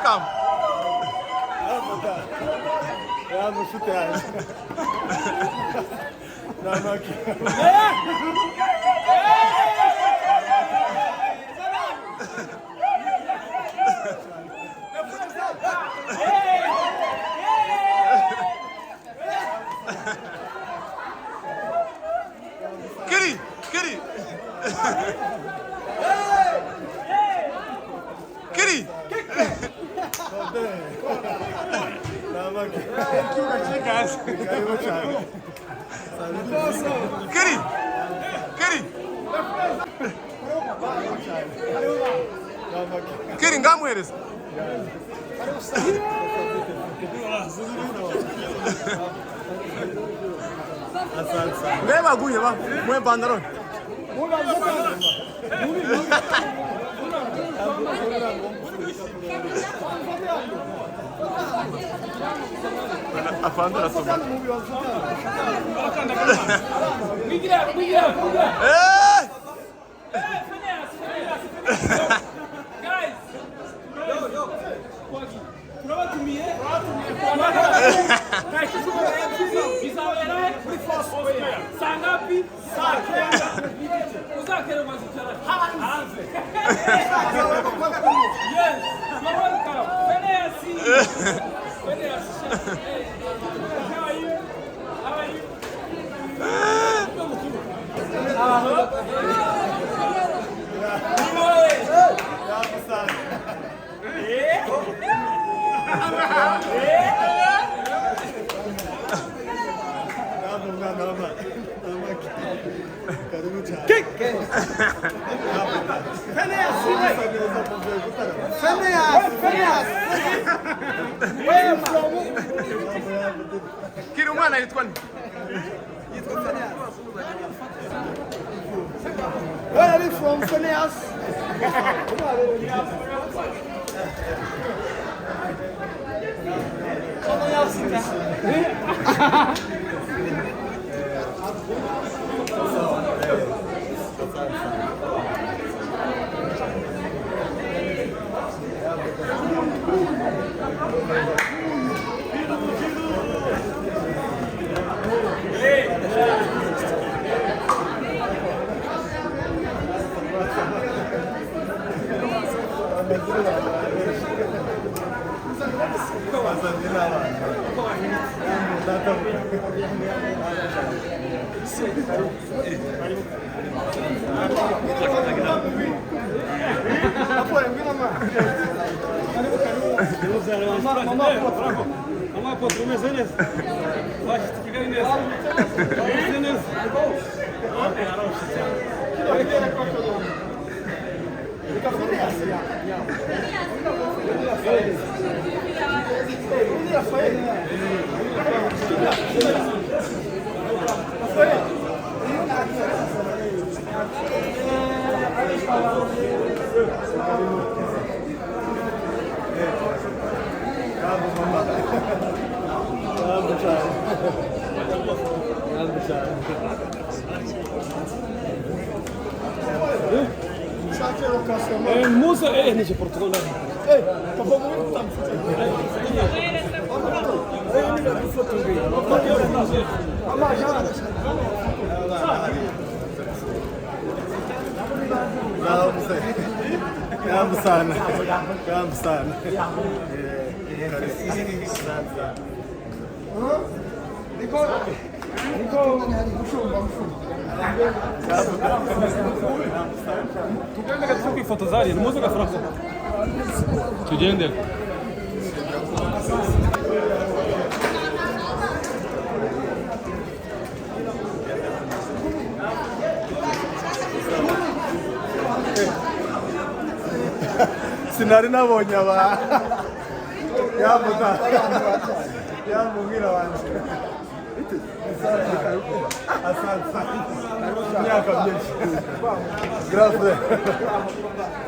Welcome. Ya mushuti yanjye. Namaki. Kiri, Kiri. Kiri. Namaki. Karibu cyane. Kiri. Kiri. Namaki. Kiri ngamuhereza. Asante sana. Mbe baguye ba. Mwe bandarone. Afande arasoma. Eh! Guys, turabatumiye bizabera muri Foursquare saa ngapi? Saa kenda uzakera umazicara hanze. Yes, you're welcome. Phineas. Phineas. How are you? How are you? Ni wowe. Yamusanga. Yambu mwana w'ama. Namaki. Karibu cyane. Usa neza muvuye gutarama. Yambu, yambu. Kiri umwana yitwa nde? Where are you from, Phineas? Azanye n'abana. Yambu data. Mama, pô, umeze neza. Washyitse i Kigali neza. Umeze neza. Aroroshye cyane. Yambu mama. Yambu cyane. Yambu cyane. Musa, nije Portugal. Yambu Yambu sana. Yambu sana. Karibu. Asante sana. Tugende gato kwifotoza hariya, nimuze gafurako. Tugende. Sinari nabonye aba yambuka yambubwira wanjye. Asante. Imyaka myinshi. Grazie.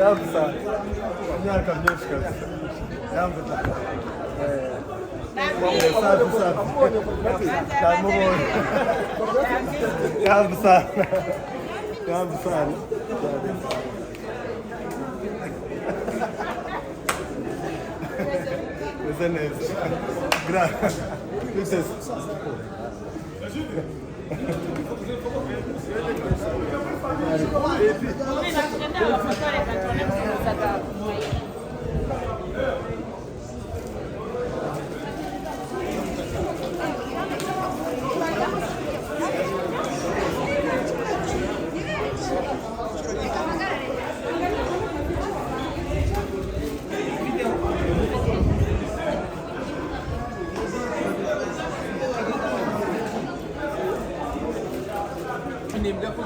Yambuka. Imyaka myinshi kabisa. Yambuka. Safi safi. Ndamubonye. Yambuka. Yambuka. Meze neza. Gra. Biteze.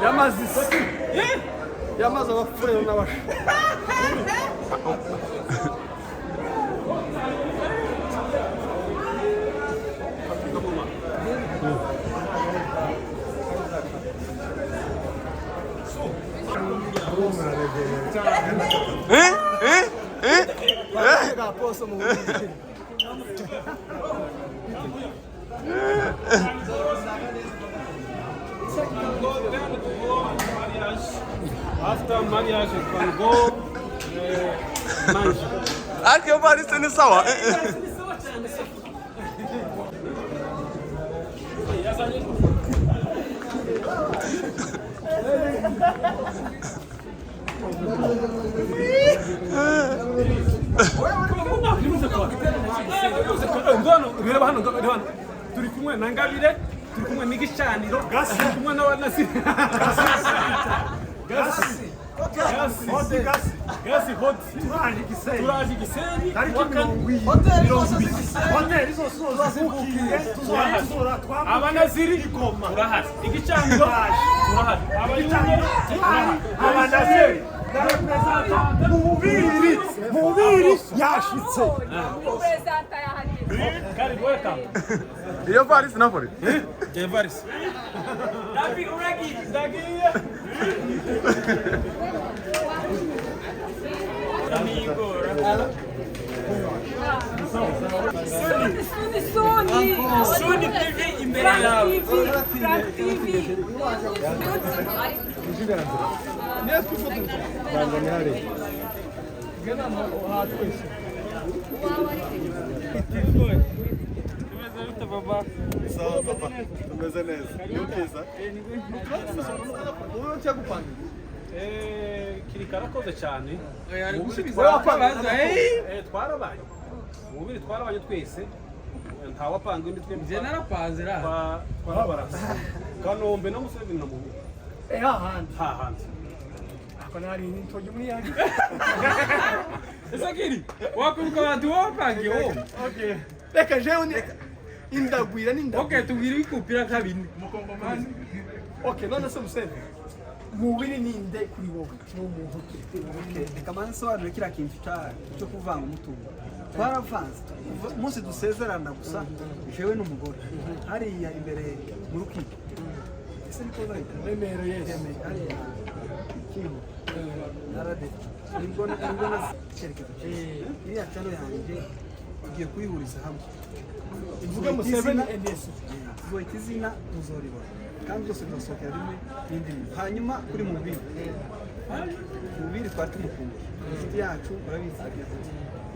Yamaze isi. Yamaze abapfuye n'abasha. Eh? Eh? Eh? Eh? Go then to go on marriage. After marriage, you can go mansion. Ariko iyo varisi ni sawa. Eh, eh. Reba hano, reba hano. Turi kumwe na Ngabire, turi kumwe n'igicaniro, turi kumwe n'abanasi. Gasi. Gasi. Gasi. Gasi hot. Turaje Gisenyi. Turaje Gisenyi. Tariki Wa kane. 20. Hoteli zose zibukiye. Tuzora twambuke. Abanaziri Igoma. turahari. Igicaniro turahari. Abayungere turahari. Abanaziri. Na representa mubiri. Mubiri yashitse. Karibu, welcome. Iyo varisi nafore. Evariste. Ndagiye. Suni, Suni! Suni TV imbere yawe. Frank TV! Ntabwo ni hariya. Sawa papa. Tumeze neza. Ni byiza. Kiri karakoze cyane. Twarabaye. Mubiri twarabanye twese. Ntawapanga undi twembi. Njye narapanze ra. Twarabarasa. Kanombe na Museveni na Mubiri. Eh, hahandi. Hahandi. Ako nari intoki muri yanjye. Ese kiri wakwibuka abantu wapangiye wowe. Reka jewe ni indagwira n'indagwira. Okay, tubwire ibikupira nka bine. Okay, none se Museveni. Mubiri ni nde kuri wowe? Ni umuntu ki? Reka mbanze nsobanure kiriya kintu cyo kuvanga umutungo. Twaravanze Kuva umunsi dusezerana gusa, jewe n'umugore hariya imbere mu rukiko. Ese niko bahita? Remero, yes. Remero, hariya Kingo narade nibwo na icyerekezo cyiza. Iriya cano yanjye tugiye kuyihuriza hamwe. Ivuge Museveni NS. Tuzohita izina muzoribona kandi byose bizasohokera rimwe n'indirimbo. Hanyuma kuri Mubiri, Mubiri twari tumukumbuye, inshuti yacu murabizi,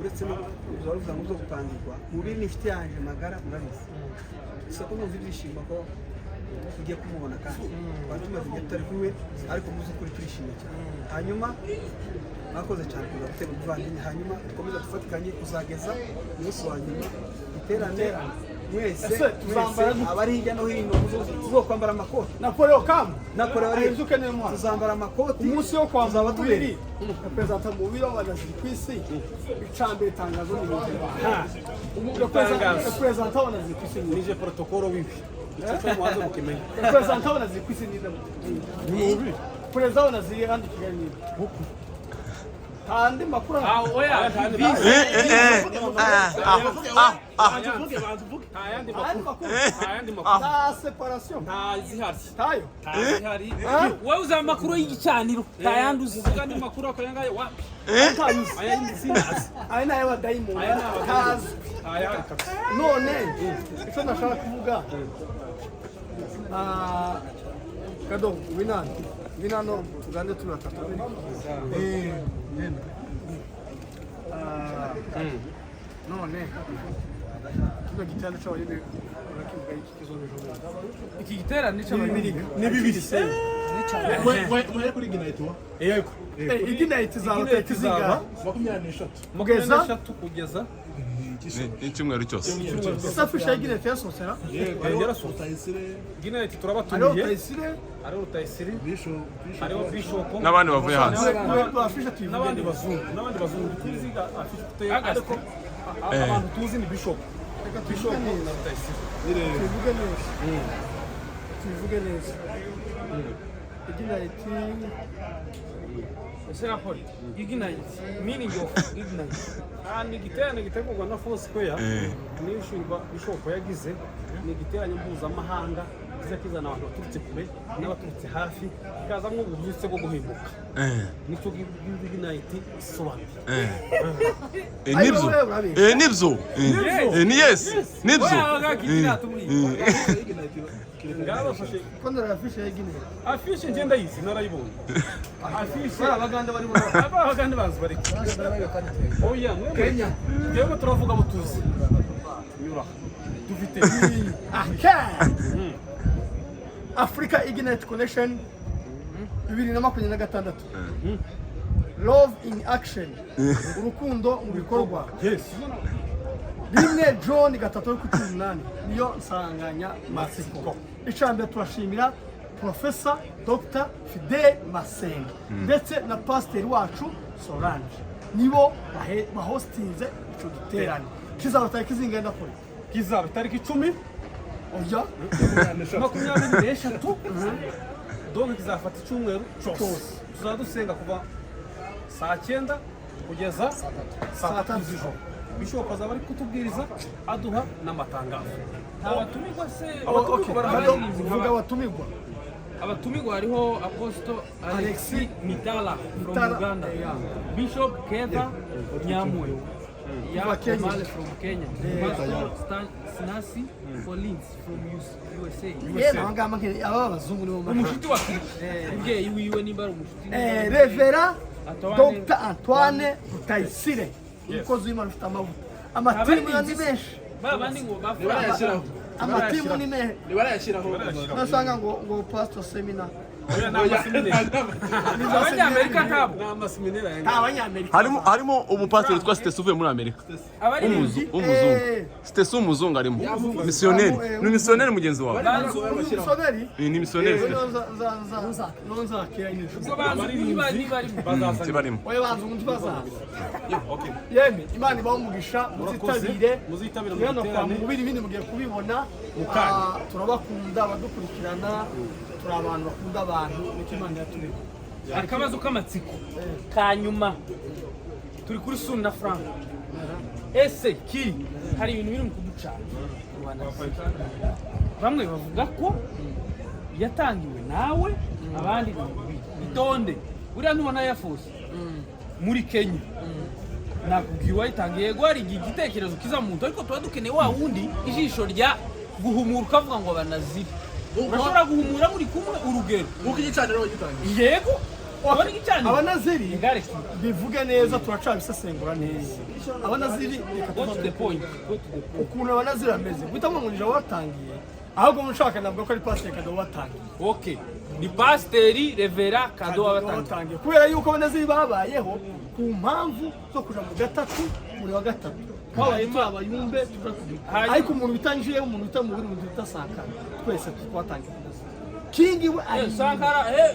uretse no kuza ruvuga ngo zo gupangirwa. Mubiri ni inshuti yanjye magara, murabizi. Gusa ko numva ibyishimo ko tugiye kumubona, kandi twari tumaze igihe tutari kumwe, ariko mu by'ukuri turishimye cyane. Hanyuma mwakoze cyane kuza gutega umuvandimwe, hanyuma dukomeze dufatikanye kuzageza umunsi wa nyuma iterane mwese. Ese tuzambara Mwese abari hirya no hino tuzokwambara amakoti. Napoleon Kam. Napoleon ari- Ahinduke niyo mwana. Tuzambara amakoti. Umunsi wo kwambara Tuzaba Mubiri. tubereye. Representa Mubiri w'abanaziri ku isi. Icambere itangazo ni ibintu. Itangazo. Representa w'abanaziri ku isi ni Nije protokolo wiwe. Icyo cyo mubanze mukimenya. Representa w'abanaziri ku isi ni nde? Ni Mubiri. Perezida w'abanaziri hano i Kigali ni nde? Andi makuru ahari. Ah, oya, Eh, eh, eh. Ah, ah, ah, ah. Nta yandi Andi makuru. makuru. Nta yandi makuru. Nta separation. Nta zihari. Tayo. Nta zihari. Wowe uzi amakuru y'igicaniro, nta yandi uzi. Uvuga andi makuru akayangaya wapi? Tayo. Aya ni sinazi. Aya ni ay'abadayimoni. Aya ni ay'abadayimoni. Tazwi. Aya kabisa. None icyo nashaka kuvuga, ah, kado winani winano tugande turi batatu. Eh, Ah, none Kino giterane c'abayumbe urakivuga iki kizobejo? Iki giterane cy'abayumbe Ni bibiri. Muhere kuri Ignite wa Yego. Ignite izaba tariki zingahe? 23. 23 kugeza N'icyumweru cyose. Isafisha ya Ignite yasohotse na? Yarasohotse. Rutayisire. Ignite Hariho turabatumiye. Rutayisire. Hariho Rutayisire. Bishop. Hariho Bishop. N'abandi bavuye hanze. Afisha tuyivuge n'abandi neza. bazungu, n'abandi bazungu tuzi afite, ariko abantu tuzi ni Bishop. Reka tuyivuge neza. Rutayisire. Tuyivuge neza. Tuyivuge neza. Ignite. Ese raporo Ignite, meaning of Ignite? Ah, ni igiterane gitegurwa na Foursquare n'ishinga Bishop yagize. Ni igiterane mpuzamahanga kiza kizana abantu baturutse kure n'abaturutse hafi, kikazamwo ububyutse bwo guhimbuka. Nicyo Ignite isobanuye. Nibyo. Nibyo. Ni yes. Nibyo. Ngabafashe. Ko ndara afisha ya Ignite. Afishe njye ndayizi, narayibonye afishe. Bari abaganda barimo. Abagande bazi bari. Oya, mwe Kenya twebwe turavuga abo tuzi nyura dufite. Okay. Africa Ignite Connection 2026. Love in action. Urukundo mu bikorwa. Yes. 1 John 3:18 niyo nsanganyamatsiko. Icambere, turashimira Profesa Dr. Fidel Masenga ndetse na pasiteri wacu Solange, nibo bahostinze ico giterane. Kizaba tariki zingana kure? Kizaba itariki 10. Oya. 23, donc kizafata icyumweru cyose. Tuzaba dusenga kuva saa 9 kugeza saa 3 z'ijoro. Bishop azaba ari kutubwiriza, aduha n'amatangazo. Abatumirwa se? Okay. Barahari. Vuga abatumirwa. Abatumirwa hariho Apostle Alexi Mitala from Mitala, Uganda, yeah. Bishop Keva Nyamwe ya Kuva Kenya. Omale from Kenya, Pastor Snasi Collins from USA. Yewe, abangaba aba abazungu nibo Umushuti wa umubyeyi wiwe, nimba ari umushuti, nimba ari Revera Antoine- Dr. Antoine Rutayisire, umukozi w'Imana ufite amavuta. Amatimu yo ni menshi. Ba bandi ngo bafura. Amatimu ni menshi. Ntibarayashyiraho. Nasanga ngo pastor seminar. Oya, ni amaseminari. Abanyamerika ntabo. Ni amaseminari aya. Nta banyamerika. Harimo umupasiteri witwa Sitesi uvuye muri Amerika. Abaririmbyi? W'umuzungu. Sitesi w'umuzungu arimo. Misiyoneri. Ni misiyoneri mugenzi wawe. Misiyoneri. Ni misiyoneri Sitesi. Nzakira inyishu. Ubwo banzu niba arimo. Tibarimo. Oya, banza undi bazaza. Yemwe, Imana ibahe umugisha, muzitabire. Muzitabire. Hano kwa Muterane. Mubiri, ibindi mugiye kubibona. Kanya. Turabakunda abadukurikirana, turi abantu bakunda abantu, niko Imana yaturemye. Akabazo k'amatsiko ka nyuma, turi kuri Suni na Frank. Ese kiri hari ibintu biri mu kuducana? Bamwe bavuga ko yatangiwe nawe, abandi ni Mubiri. Itonde, buriya ntubona Air Force muri Kenya, nakubwiye uwayitangiye. Yego, hari igihe igitekerezo kiza mu muntu, ariko tuba dukeneye wa wundi ijisho rya guhumura, ukavuga ngo abanaziri urashobora guhumura muri kumwe, urugero. Nk'uko igicaniro wagitangiye. Yego, ubona igicaniro. Abanaziri, Igare. bivuge neza, turacabisesengura neza. Abanaziri, reka Go to the tuvuge point. Go to the point. Ukuntu abanaziri bameze, guhitamo ngo nije watangiye, ahubwo nshaka navuga ko ari pasiteri Kado watangiye. Okay. Ni Pasiteri Revera Kado wabatangiye. Watangiye, kubera yuko abanaziri babayeho ku mpamvu zo kuja mu gatatu, muri wa gatatu twabaye turi abayumbe tuja kugira. Ariko umuntu bitangiye, umuntu bita Mubiri, umuntu bita Sankara, twese twatangiye. Kingi we ari Sankara, eh.